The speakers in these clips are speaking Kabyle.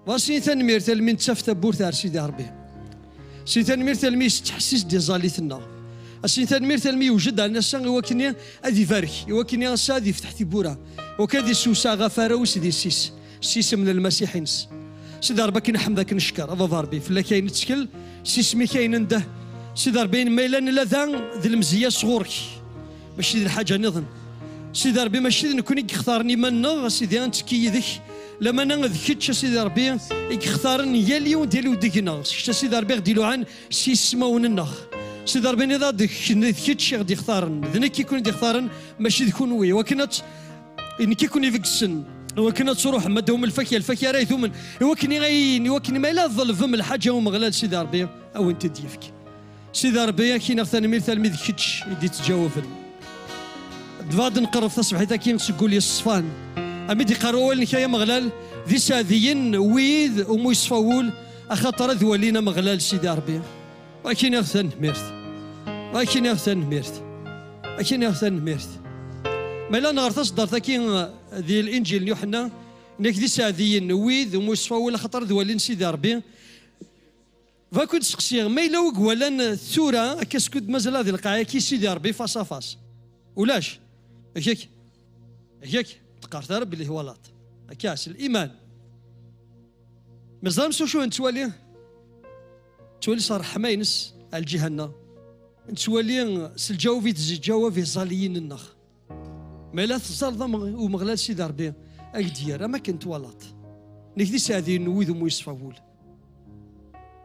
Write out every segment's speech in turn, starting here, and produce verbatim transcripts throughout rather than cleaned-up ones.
Ɣas ini tanemmirt almi nettaf tawwurt ar Sidi Ṛebbi. Sin tanemmirt almi yesteḥsis-d iẓallit-nneɣ. Asin tanemmirt almi yewjed ar ass-a i wakken ad ibarek, i wakken ass-a ad yefteḥ tiwwura, i wakken ad yessewseɛ ɣef arraw-is d yessi-s, s yisem n Lmasiḥ-ines. Sidi Ṛebbi, akken ḥmed, akken ckeṛ, a Baba Ṛebbi, fell-ak ay nettkel, s yisem-ik ay nendeh. Sidi Ṛebbi, ma yella nella da d lemzeyya sɣur-k, mačči d lḥaǧa nniḍen. Sidi Ṛebbi, mačči d nekkni i yextaren iman-nneɣ, a Sidi, ad nettekki yid-k, lamana d kečč, a Sidi Ṛebbi, i yextaren yal yiwen d yal udeg-nneɣ. S kečč, a Sidi Ṛebbi, i ɣ-d-iluɛan s yismawen-nneɣ. Sidi Ṛebbi, nniḍ-aɣ-d d kečč i ɣ-d-ixtaren, d nekk i ken-id-ixtaren, mačči d kunwi, i wakken ad, d nekk i ken-ibeggsen, i wakken ad truḥem, ad d-tawim lfakya, lfakya ara idumen, i wakken i ayen, i wakken ma yella tḍelbem lḥaǧa i Umeɣlal, Sidi Ṛebbi, a wen-t-id-yefk. Sidi Ṛebbi, ad k-iniɣ tanemmirt almi d kečč i d-ittǧawaben. Dɣa ad nqerreb taṣebḥit-agi seg wul yeṣfan. Am i d-iqqar wawal-nnek, ay Ameɣlal, d iseɛdiyen wid umi yeṣfa wul, axaṭer ad walin Ameɣlal, Sidi Ṛebbi. Ad k-iniɣ tanemmirt. Ad k-iniɣ tanemmirt. Ad k-iniɣ tanemmirt. Ma yella nɣer taṣeddart-agi di Linǧil n Yuḥenna, nekk d iseɛdiyen wid umi yeṣfa wul, axaṭer ad walin Sidi Ṛebbi. Bɣiɣ ad ken-id-sseqsiɣ, ma yella wi iwalan tura, akka skud mazal ad lqaɛ-agi Sidi Ṛebbi face à face? Ulac. Ak-ak. Ak-ak. Teqqareḍ ara belli twalaḍ. Akka, s liman. Meẓram s ucu nettwali? Nettwali s ṛṛeḥma-ines ar lǧiha-nneɣ. Nettwali s lǧawab i d-yettǧawab iẓalliyen-nneɣ. Ma yella teẓẓalleḍ am Umeɣlal Sidi Ṛebbi, ad k-d-yerr am akken twalaḍ. Nekk d iseɛdiyen n wid umi yeṣfa wul.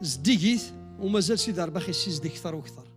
Zeddigit, u mazal Sidi Ṛebbi ad k-yessizdig kter u kter.